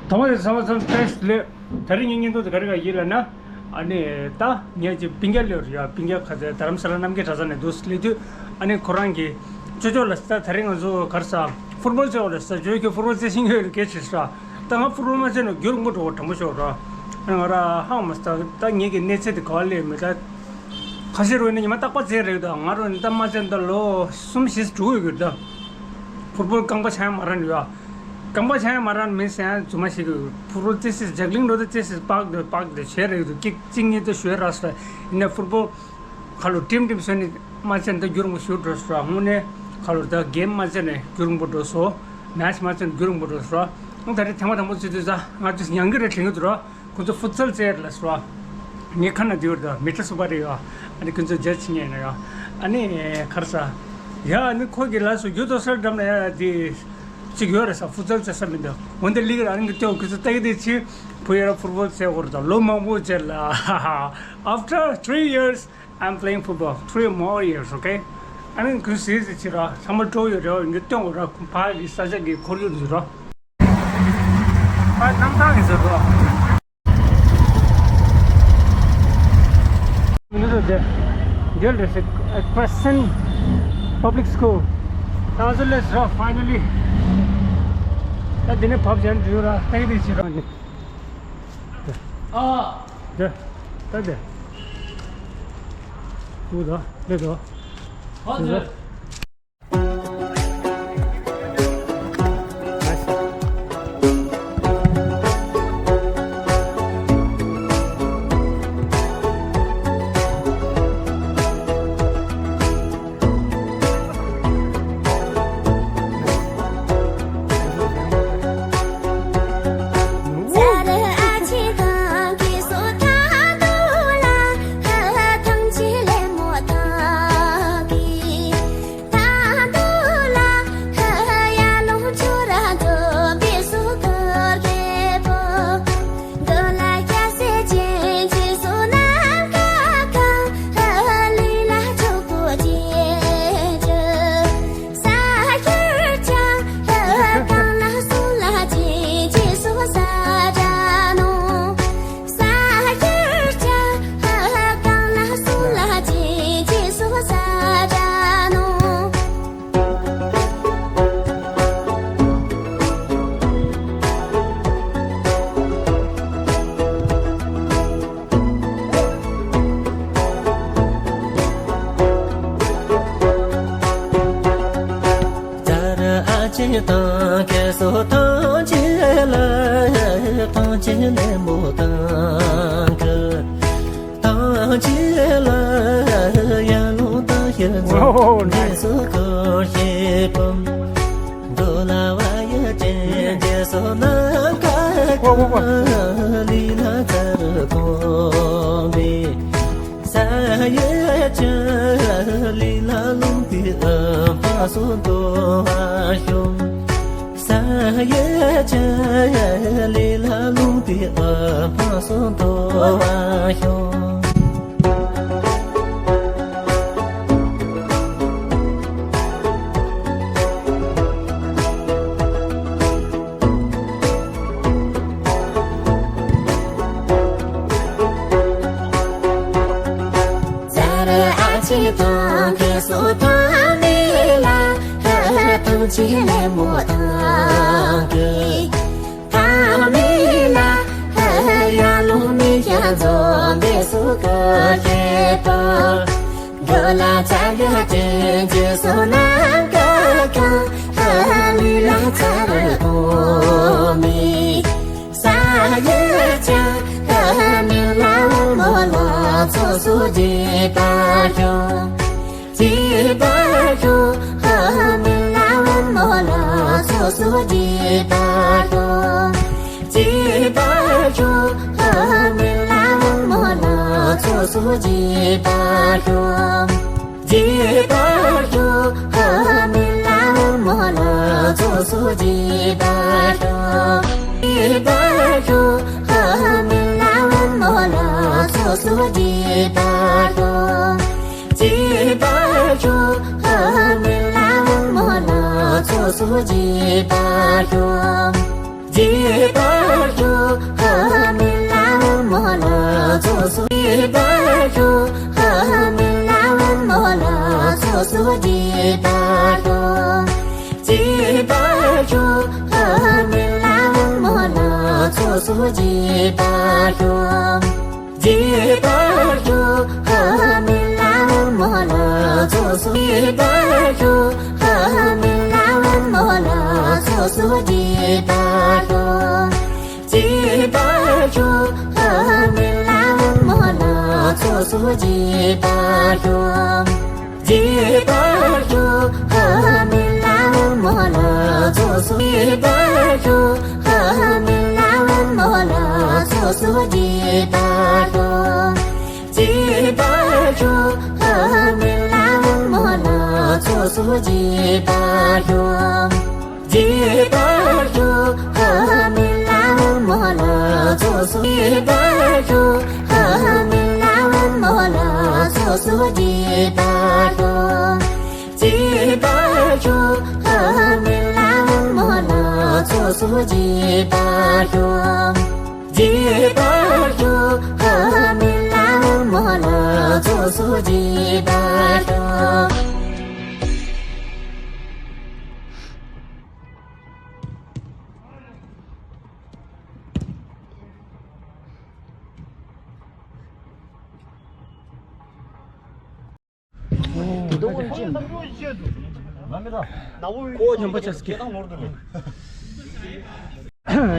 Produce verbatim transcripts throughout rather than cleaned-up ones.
ཐོག་མ་དེ་ཚང་མ་ཚང་བཀྲ་ཤིས་བདེ་ལེགས། ད་རིང་ངའི་བརྙན་ཐུང་དེ་ག་རེ་ག་ཡིན་ལབ་ན། ཨ་ནི་ད་ངས་ཅིག་སྤུན་ཀྱག་སླེབས་ཡོད་རེད་ཡ། སྤུན་ཀྱག་ཁ་ཚ་རྡ་རམ་ས་ལ་རྣམ་རྒྱལ་གྲྭ་ཚང་ནས་འདུག་སླེབས་དུས། ཨ་ནི་ཁོ་རང་གིས་ཅོ་ཅོ་ལ་ཟེར། ད་ད་རིང་ང་ཚོ་ག་རེ་ཟ། ཕུཊ་བོལ་རྩེ་འོ་ལ་ཟེར། ཅོ་ཅོ་གིས་ཕུཊ་བོལ་རྩེ་ཤེས་ཀྱི་ཡོད་ལ་སྐད་ཆ་ཟ། ད་ང་ཕུཊ་བོལ་མ་རྩེས་ན་རྒྱུན་རིང་པོ་འགྲོ་བ་དྲང་པོ་ཤོད་ར། ཨ་ནི་ང་ར་ཧང་མ་སྟ། ད་ངེད་ཀྱི་གནས་ཚད་དེ་ག་བ་སླེབས་མེད་ད། ཁ་ཤས་རོ་ནི་ཉི་མ་རྟག་པར་རྩེ་རེད་ད། ང་རོ་ནི་ད་མ་རྩེས་ན་ད་ལོ་གསུམ་བཞི་དྲུག་ཡོད་གི་ད། ཕུཊ་བོལ་རྐང་པ་འཆང་ཡ་མ་རན་ཡོད། རྐང་པ་འཆང་ཡ་མ་རན་མིན་ཟེར་ཡང་རྫུན་མ་བཤད་ཀྱི་ཡོད། ཕུཊ་བོལ་རྩེ་སྲིད་ཇག་ལིང་འགྲོ་ད། རྩེ་སྲིད་པག་དེ་པག་དེ་བྱས་རེད་འདུག་ཀིག་གཅིག་གཉིས་དེ་ཤོད་ར་སོ། ཡིན་ན་ཕུཊ་བོལ་ཁ་ལོ་ཊིམ་ཊིམ་བཟོས་ནས་མ་རྩེས་ན་ད་རྒྱུན་རིང་པོ་ཞིག་འགྲོ་སོ། དངོས་གནས་ཁ་ལོ་ད་གེམ་མ་རྩེས་ན་རྒྱུན་རིང་པོ་འགྲོ་སོ། མེ་ཆི་མ་རྩེས་ན་རྒྱུན་རིང་པོ་འགྲོ་སོ། ད་རེས་ཐེངས་མ་དང་པོ་རྩེ་དུས་ད་ང་ཚོ་ཉང་གི་རེད་དྲན་གྱི་འདུག་ར། ཁོ་ཚོ་ཕུཊ་སལ་རྩེ་ལ་སོ། ངའི་ཁ་ན་དེ་ཡོད་ད། མི་ཊར་སུ་པ་རེད་ཡ། ཨ་ནི་ཁོ་ཚོ་ཇ་ཆི་ཉན་ན་ཡ། ཨ་ནི་ག་རེ་ཟ། ཡ་ཨ་ནི་ཁོ་གི་ལ་སོ་རྒྱུ་ཏོ་སར་འགྲམ་ན་ཡ་དེ་གཅིག་ཡོད་རེད་ས། ཕུཊ་སལ་རྩེ་ས་མི་འདུག་འོན་ཏེ་ལིག་ར་ཨ་ནི་གི་ཏེའོ་ཁོ་ཚོ་ལྟ་གི་དེ་ཆི། བུ་ཡ་ར་ཕུཊ་བོལ་རྩེ་གོ་ར་ད་ལོ་མང་པོ་རྗེས་ལ། After three years, I'm playing football. Three more years, okay? I mean, good season, Chira. Summer tour, you know, you don't work, party, such a good, you know. But sometimes it's a draw. You know, the girl is a, a Crescent Public School. That was a less draw, finally. That didn't pop, and you are, take this, you know. ཨ། དེ། ད་དེ། དུ་ད། དེ་ད། ཨ། དེ་ད། དེ། ཙར་ཨ་ཅེ་དང་ཁེ་སོ་ཐང་ཅེ་ལ། ཐང་ཅེ་ལེ་མོ་དང་ཁ། ཐང་ཅེ་ལ། ཡ་ལུང་དང་ཤེ་ཛོ། ཨོ་ནའི་སི། ནེ་སོ་ཁོ་ཤེ་པོ། འགྲོ་ལ་བ་ཡ་ཅན་ཅེ་སོ་ནམ་ཁ་ཁ། ལི་ལ་ཙར་གོང་མེ། ས་ཡ་ཅ་ལི་ལ་ལུང་པའི་ཨ་ཕ་སོ་འདོ་བ་ཤོམ། ས་ཡ་ཅ་ལི་ལ་ལུང་པའི་ཨ་ཕ་སོ་འདོ་བ་ཤོམ། ཙར་ཨ་ཅེ་དང་ཁེ་སོ་ཐང་མེ་ལ། ཐང་ཅེ་ལེ་མོ་དང་ཁེ། ཐང་མེ་ལ། ཡ་ལུང་མེ་ཡ་ཛོ་མེ་སུ་ཀ་ཁེ་ཏོ། འགྲོ་ལ་ཙར་ཡ་ཅན་ཅེ་སོ་ནམ་ཁ་ཁ། ལི་ལ་ཙར་གོང་མེ། ས་ཡ་ཅ་མེ་ལ་འོ་མོ་ལ་ཚོ་སུ་ཇི་པ་ཤོ། ཇི་པ་ཤོ། མེ་ལ་འོ་མོ་ལ་ཚོ་སུ་ཇི་པ་ཤོ། ཇི་པ་ཤོ། མེ་ལ་འོ་མོ་ལ་ཚོ་སུ་ཇི་པ་ཤོ། ཇི་པ་ཤོ། མེ་ལ་འོ་མོ་ལ་ཚོ་སུ་ཇི་པ་ཤོ། ཇི་པ་ཤོ། མེ་ལ་འོ་མོ་ལ་ཚོ་སུ་ཇི་པ་ཤོ། ཇི་པ་ཤོ། མེ་ལ་འོ་མོ་ལ་ཚོ་སུ་ཇི་པ་ཤོ། ཇི་པ་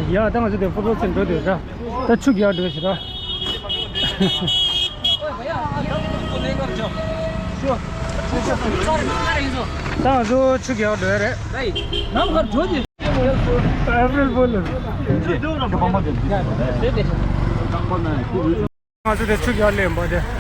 ཡ་ད་ང་ཚོ་དེ་ཕུ་ཊི་རོལ་ཚན་འགྲོ་འདོད་ར། ད་ཆུ་རྒྱག་འགྲོ་ཞིག་ར། ད་ང་ཚོ་ཆུ་རྒྱག་འགྲོ་ཡ་རེད། ཨེ་པྲིལ་ཕུལ། ང་ཚོ་དེ་ཆུ་རྒྱག་ལེན་པ་དེ།